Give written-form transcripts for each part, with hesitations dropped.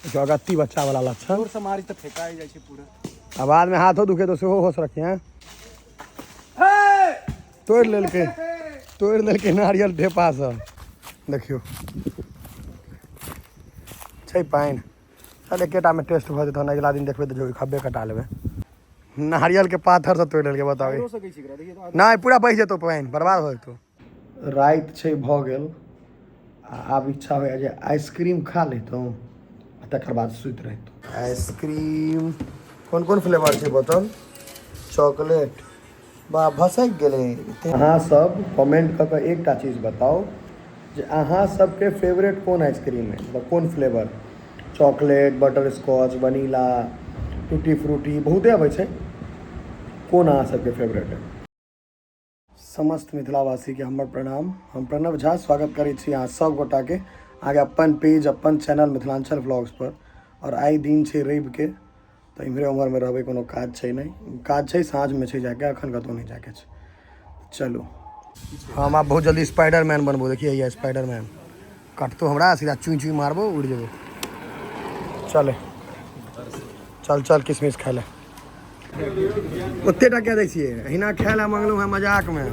देखियौ अगत्ती बच्चा वाला लक्षण। जोर से मारी तऽ फेका जाइ छै पूरा। आ बाद में हाथो दुखे तो सेहो होश रखिए। तोड़ि लेलकै, तोड़ि लेलकै नारियल ढेपासँ। देखियौ छै पानि। चल एकेटा में टेस्ट भऽ जेतौ, अगिला दिन देखबै तऽ खब्बे कटा लेबै। नारियल के पाथर से तोड़ि लेलकै, बताबै। नहि पूरा बहि जेतौ पानि, बर्बाद भऽ जेतौ। राति छै भऽ गेल आ आब इच्छा होइए जे आइसक्रीम खा लैतहुँ आ तकर बाद सुति रहितहुँ। आइसक्रीम कोन कोन फ्लेवर छै बोतल? चॉकलेट। बा भसकि गेलै। अहाँ सब कमेंट कऽ कऽ एकटा चीज बताउ जे अहाँ सबके फेवरेट कोन आइसक्रीम है, मतलब कोन flavour? Chocolate, butterscotch, vanilla, tutti frutti, बहुते अबै छै। कोन अहाँ सबके फेवरेट है? समस्त मिथिलावासीके हमर प्रणाम। हम प्रणव झा स्वागत करै छी अहाँ सब गोटाके अहाँके अपन पेज अपन चैनल मिथिलांचल व्लॉग्स पर। और आइ दिन छै रविके, तऽ इम्हरे उम्हरमे रहबै, कोनो काज छै नहि। काज छै साँझमे छै जाके, अखन कतहु नहि जाके छै। चलू हम आब बहुत जल्दी स्पाइडरमैन बनबो। देखिए हैया स्पाइडरमैन कटतो हमरा, सीधा चुई चुई मारबो, उड़ि जेबो। चले चल चल किशमिश खाय ले। ओते टा कए दै छियै, अहिना खाय लए मंगलहुँ हेँ मजाकमे।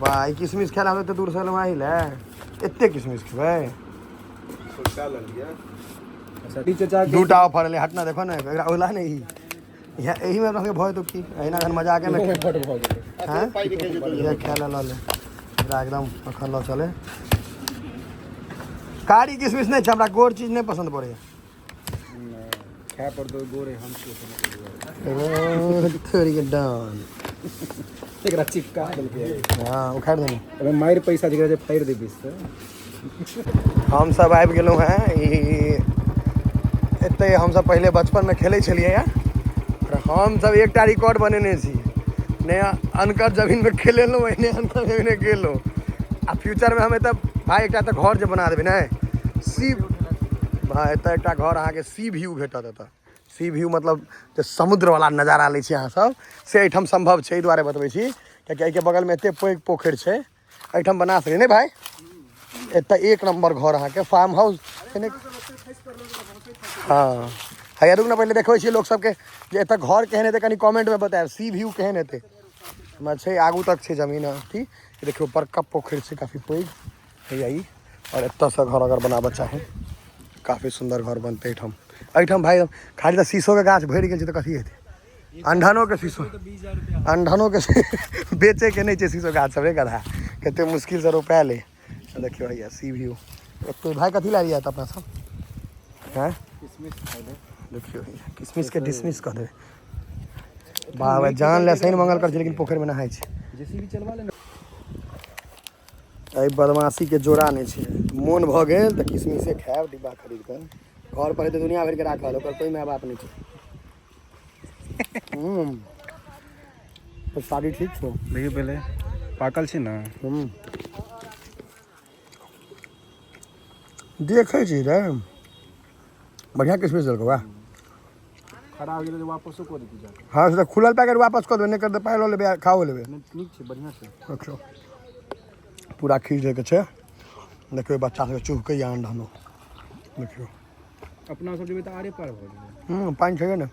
बा ई किशमिश खाय लए हम एते दूरसँ एलहुँ एहि लए, एते किशमिश खेबै? दूटा ऑफर एलै। हटना देखो ने, एकरा ओला ने ई एहिमे अपना सबके भऽ जेतौ की। अहिना एखन मजाकेमे हैं इएह खाय लए लऽ ले एकरा, एकदम अखन लऽ चले। कारी किशमिश नहि छै, हमरा गोर चीज नहि पसन्द पड़ैए। खाय पड़तौ गोरे हम थोड़ी के डन एकरा चिपका देलकै। हाँ उखाड़ि देने। अबे मारि पैसा जकरा जे फाड़ि देबी से। हम सब आबि गेलहुँ हेँ ई एतै। हमसब पहिले बचपनमे खेलै छलियै हेँ। हमसब एकटा रिकॉर्ड बनेने छी, ने अनकर जमीनमे खेलेलहुँ, एहने अनकर जमीनमे गेलहुँ। आ फ्यूचरमे हम एतऽ भाय एकटा तऽ घर जे बना देबै ने सी भाय, एतऽ एकटा घर अहाँके सी व्यू भेटत। एतऽ सी व्यू मतलब जे समुद्रवला नजारा लै छी अहाँसब, से एहिठाम सम्भव छै। एहि दुआरे बतबै छी कियाकि एहिके बगलमे एते पैघ पोखरि छै, एहिठाम बना सकै नहि भाय। एतऽ एक नम्बर घर अहाँके फार्म हाउस। हाँ हैया रुक ने, पहिले देखबै छियै लोक सबके जे एतऽ घर केहन हेतै। कनि कमेंटमे बतायब सी व्यू केहन हेतै। हमरा छै आगू तक छै जमीन अथी। देखियौ बड़का पोखरि छै, काफी पैघ हैया ई। और एतऽसँ घर अगर बनाबऽ चाहे, काफी सुन्दर घर बनतै एहिठाम। एहिठाम भाय खाली तऽ शीशोके गाछ भरि गेल छै, तऽ कथी हेतै? अंढनोके शीशो, अंढनोके बेचैके नहि छै शीशो गाछ सब रे गधा, कते मुश्किलसँ रोपायल अइ। देखियौ हैया सी व्यू एते। भाय कथी लए लिअ अपना सब? हैं देखियौ हैया किशमिशके डिसमिस कऽ देबै। बाबा जान ले शनि मंगल करै छै, लेकिन पोखरिमे नहाइ छै। जेसीबी चलवा ले। एहि बदमाशीके जोड़ा नहि छै। मोन भऽ गेल तऽ किशमिशे खायब डिब्बा खरीद कऽ। घर पर हेतै दुनिया भरिके राखल, ओकर कोइ माय बाप नहि छै। साड़ी ठीक छौ? देखियौ पहिले पाकल छै ने। देखै छी रे, बढ़िआँ किशमिश देलकौ। वाह। खराब गेलै तऽ वापसो कऽ देतै जाके। हाँ से तऽ खुलल पैकेट वापस कऽ देबै, नहि करतै पाइ लऽ लेबै आ खाओ लेबै। नीक छै, बढ़िआँ छै। देखियौ पूरा खींच दैके छै। देखियौ बच्चा सबके चुहकैया अंडा। देखियौ अपना सब जेबै तऽ आरे पार भऽ जेबै। पानि छै ने।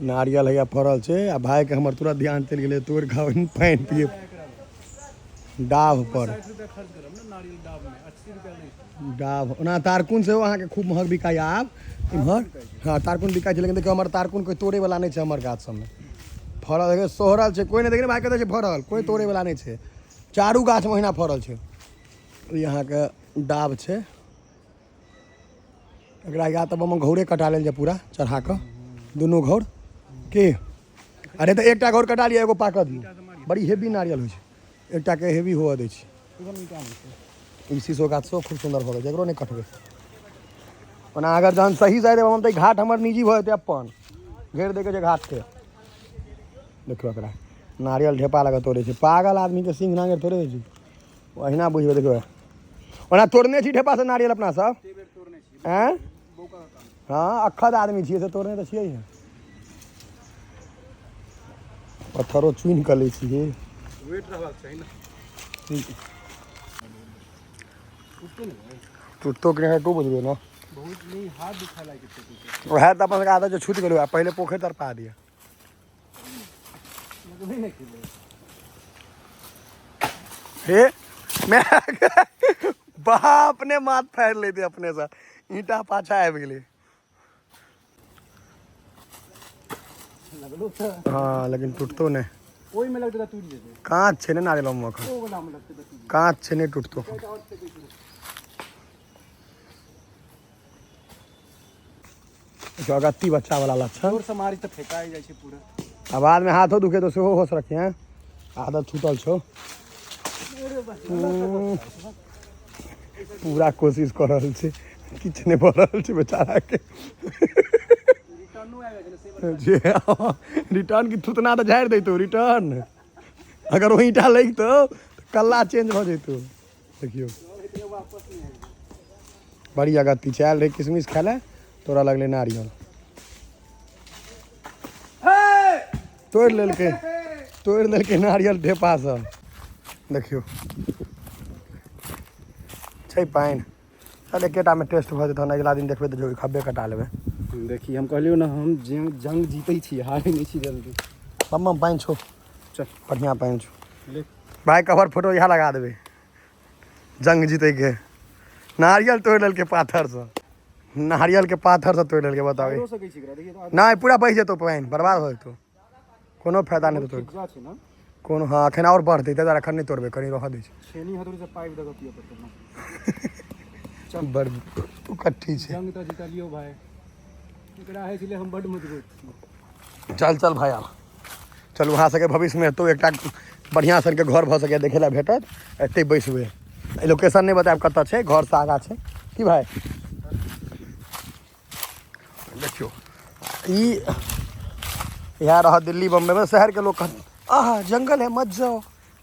नारियल हैया फड़ल छै आ भाइके हमर तुरंत ध्यान चलि गेलै तोड़ि खाउ पानि पिए डाभ पर। डाभ ओना तारकुन सेहो अहाँके खूब महग बिकाइए आब इम्हर। हाँ तारकुन बिकाइ छै, लेकिन देखियौ हमर तारकुन कोइ तोड़ैवला नहि छै। हमर गाछ सबमे फड़ल देखियौ सोहरल छै, कोइ नहि। देखियौ भाइ कतऽ छै फड़ल, कोइ तोड़ैवला नहि छै। चारू गाछमे ओहिना फड़ल छै। ई अहाँके डाभ छै। एकरा या तऽ बम घौरे कटा लेल जाय पूरा चढ़ा कऽ दुनू घौर की। अरे तऽ एकटा घौर कटा लिअ, एगो पाकऽ दियौ। बड़ी हेवी नारियल होइ छै, एकटाके हेवी हुअ दै छै। ई शीशो गाछ सेहो खूब सुन्दर भऽ गेल छै, एकरो नहि कटबै। ओना अगर जहन सही से देब तऽ ई घाट हमर निजी भऽ जेतै, अपन घेर दैके छै घाटके। देखियौ एकरा नारियल ढेपा लगा तोड़ै छै। पागल आदमीके सिंह नांगरि थोड़े होइ छै, ओहिना बुझबै। देखियौ ओना तोड़ने छी ढेपासँ नारियल अपना सब। आँय हँ अक्खद आदमी छियै से तोड़ने तऽ छियै। पत्थरो चुनि कऽ लै छियै। वेट रहबाक चाही ने। टूटतो कि नहि तू बुझबे ना। बहुत नहीं, हाथ दुखाय लागि छै। वएह तऽ अपन सबके आदत जे छूटि गेलै। पहिले पोखरि तर पा दिअ। हे मैं बाप ने माथ फाड़ि लेते अपने से, ईंटा पाछा आबि गेलै। हाँ, लेकिन टूटतो नहि। ओहिमे लगतै तऽ टूटि जेतै। काँच छै ने नारियल मे एखन। ओ वला मे लगतै तऽ टूटि। काँच छै, नहि टूटतो। देखियौ, अगत्ती बच्चा वाला लक्षण। जोर से मारी तऽ फेका जाइ छै पूरा। आ बाद मे हाथो दुखे तऽ सेहो होश रखिहे, आदत छूटल छौ। पूरा कोशिश कऽ रहल छै, किछु नहि भऽ रहल छै बेचारा के। रिटर्नो आबि जाइ छै ने। जे रिटर्न की थुतना तऽ झाड़ि दैतौ रिटर्न, अगर ओ ईंटा लगितौ तऽ कल्ला चेंज भऽ जैतौ। देखियौ, बड़ी अगत्ती छै। आयल रहै किशमिश खाय लए, तोरा लगलै नारियल तोड़ि लेलकै, तोड़ि लेलकै नारियल ढेपासँ। देखियौ, छै पानि। चल, एकेटामे टेस्ट भऽ जेतौ। अगिला दिन देखबै तऽ खब्बे कटा लेबै। देखी, हम कहलियौ ने, हम जंग जंग जीतै छी, हारै नहि छी जल्दी। बम बम पानि छौ। चल। बढ़िआँ पानि छौ। ले। भाई, कवर फोटो यहाँ लगा देबै जंग जीतैके। नारियल तोड़ि लेलकै पाथरसँ, नारियल के पाथरसँ तोड़ि लेलकै, बताबै। मारियो सकै छी एकरा, देखिए तऽ। नहि, पूरा बहि जेतौ पानि, बर्बाद भऽ जेतौ, कोनो फायदा नहि तोड़। खिज्जा छै ने। कोनो, हँ, एखन आओर बढ़तै, ताहि दुआरे एखन नहि तोड़बै, कनि रहऽ दै छै। छेनी हथौड़ी से पाइप दऽ कऽ पियऽ पड़तै ने। बड़ उकट्ठी छै। जंग तऽ जीतलियौ भाय, एकरा होइ छलै हम बड्ड मजबूत छी। चल चल भाई, आब चलू। अहाँ सबके भविष्यमे हेतौ एकटा बढ़िआँ सनके घर भऽ सकैए, देखै लए भेटत। एतै बैसबै। लोकेशन नहि बतायब कतऽ छै, घरसँ आगाँ छै। की भाई, देखियौ, ई इएह रहत दिल्ली बम्बईमे। शहरके लोक कहत, आह, जंगल है, मत जाओ,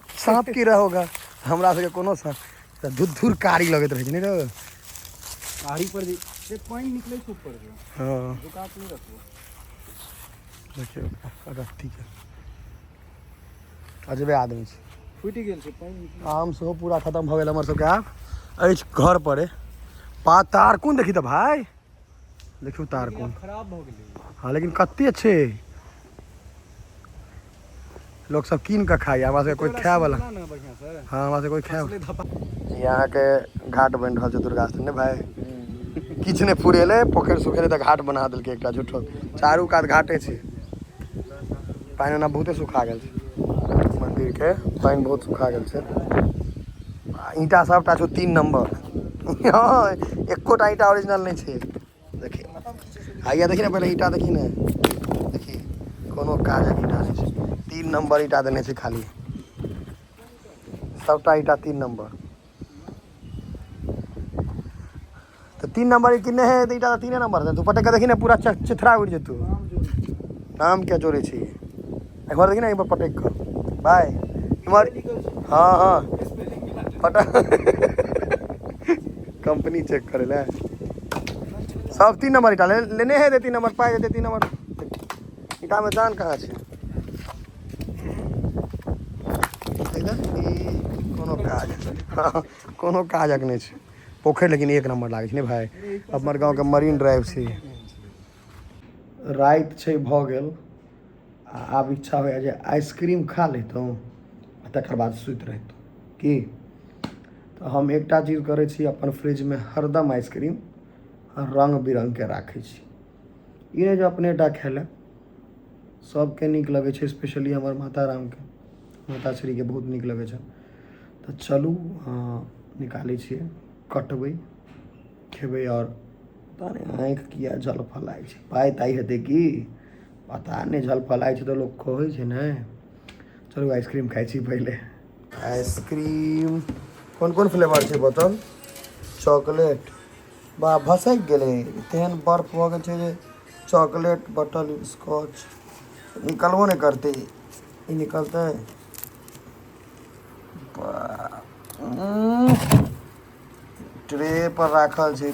साँप की रहोगा। हमरा सबके कोनो साँप तऽ धुर धुर कारी लगैत रहै छै, नहि रौ? आरी पर जे से पानि निकलै छै ऊपर से। झुका के नहि रखबो। देखियौ अगत्तीके, अजबे आदमी छै। फूटि गेल छै, पानि निकलै। आम सेहो पूरा खतम भऽ गेल हमर सबके। आब अछि घर पर पा तार कोन। देखी तऽ भाय, देखियौ तार कोन। आब खराब भऽ गेलै। हँ, लेकिन कते छै, लोक सब कीन कऽ खाइए, हमरा सबके कोई खाय वाला ने बढ़िआँ से। हँ, हमरा सबके कोई खाय। फसले धपा। ई अहाँके घाट बनि रहल छै दुर्गा स्थान ने भाय। किछु नहि फुरेलै, पोखरि सुखेलै तऽ घाट बना देलकै एकटा झूठो। चारू कात घाटे छै। पानि ओना बहुते सुखा गेल छै, मंदिर के पानि बहुत सुखा गेल छै। आ ईंटा सबटा छौ 3 नंबर। हँ, एकोटा ईंटा ओरिजिनल नहि छै। देखी, आइया देखी ने, पहिले ईंटा देखी ने। देखी, कोनो काजक ईंटा नहि छै, 3 नंबर ईंटा देने छै खाली। सबटा ईंटा 3 नंबर। तऽ 3 नंबर ई किन्ने है? तऽ ईंटा तऽ 3 नंबर छै। तू पटक के देखी ने, पूरा चिथड़ा उड़ि जेतौ। नाम क्या जोड़े छी? एक बार देखी ने, एक बार पटक कऽ भाय इम्हर। हँ हँ, पटा कंपनी चेक करे ले। सब 3 नंबर ईंटा लेने है, 3 नंबर पाइ देते। 3 नंबर ईंटा में जान कहाँ छै? देख ने, ई कोनो काज, हँ, कोनो काजक नहि छै। पोखरि लेकिन एक नंबर लागै छै ने भाय? हमर गाँवके मरीन ड्राइव छै। राति छै भऽ गेल आ आब इच्छा होइए जे आइसक्रीम खा लैतहुँ आ तकर बाद सुति रहितहुँ। की तऽ हम एकटा चीज करै छी, अपन फ्रिजमे हरदम आइसक्रीम रङ्ग बिरङ्गके राखै छी। ई नहि जे अपने टा खाय, सबके नीक लगै छै, स्पेशली हमर माता रामके, माताश्रीके बहुत नीक लगै छै। तऽ चलू, निकालै छियै, कटबै, खेबै। आओर पता नहि आँखि किया झलफलाइ छै, पाइ ताइ हेतै की पता नहि, झलफलाइ छै तऽ लोक कहै छै ने। चलू, आइसक्रीम खाइ छी पहिले। आइसक्रीम कोन कोन फ्लेवर छै बोतल? चॉकलेट, बा, भसकि गेलै। तेहन बर्फ भऽ गेल छै जे चॉकलेट, बटर स्कॉच निकलबो नहि करतै। ई निकलतै। बा, ट्रे पर राखल छै।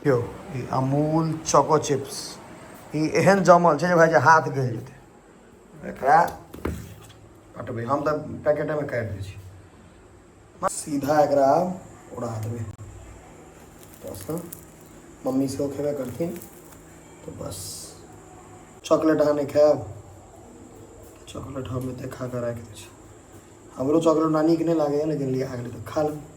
यौ, ई अमूल चॉको चिप्स, ई एहन जमल छै जे भाइ जे हाथ गलि जेतै। एकरा कटबै हम तऽ पैकेटेमे काटि दै छी। सीधा एकरा उड़ा देबै तऽ मम्मी सेहो खेबे करथिन। तऽ बस चॉकलेट अहाँ नहि खायब? चॉकलेट हम एते खा कऽ राखि दै छी। हमरो चॉकलेट ओना नीक नहि लागैए, लेकिन लिया गेलै तऽ खा लेबै।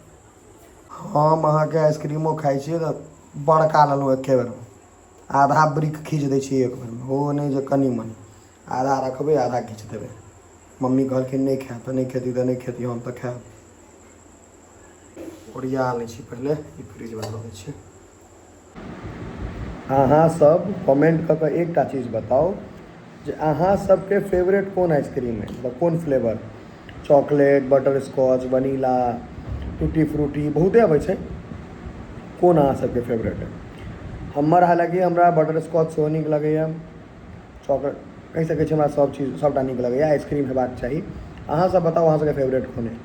हम अहाँके आइसक्रीमो खाइ छियै तऽ बड़का लेलहुँ, एके बेरमे आधा ब्रिक खींच दै छियै एक बेरमे। ओ नहि जे कनि मनि आधा रखबै, आधा घीच देबै। मम्मी कहलखिन नहि खायब तऽ नहि खेती तऽ नहि खेती, हम तऽ खायब। ओरिया लै छी पहिले, ई फ्रिजमे दऽ दै छियै। अहाँ सब कमेंट कऽ कऽ एकटा चीज बताउ जे अहाँ सबके फेवरेट कोन आइसक्रीम है, मतलब कोन flavour, chocolate, butterscotch, vanilla, tutti frutti, बहुते अबै छै। कोन अहाँ सबके फेवरेट है? हमर हालाँकि हमरा बटर स्कॉच सेहो नीक लगैए, चॉकलेट कहि सकै छी, हमरा सब चीज सबटा नीक लगैए, आइसक्रीम हेबाक चाही। अहाँ सब बताउ, अहाँ सबके फेवरेट कोन है?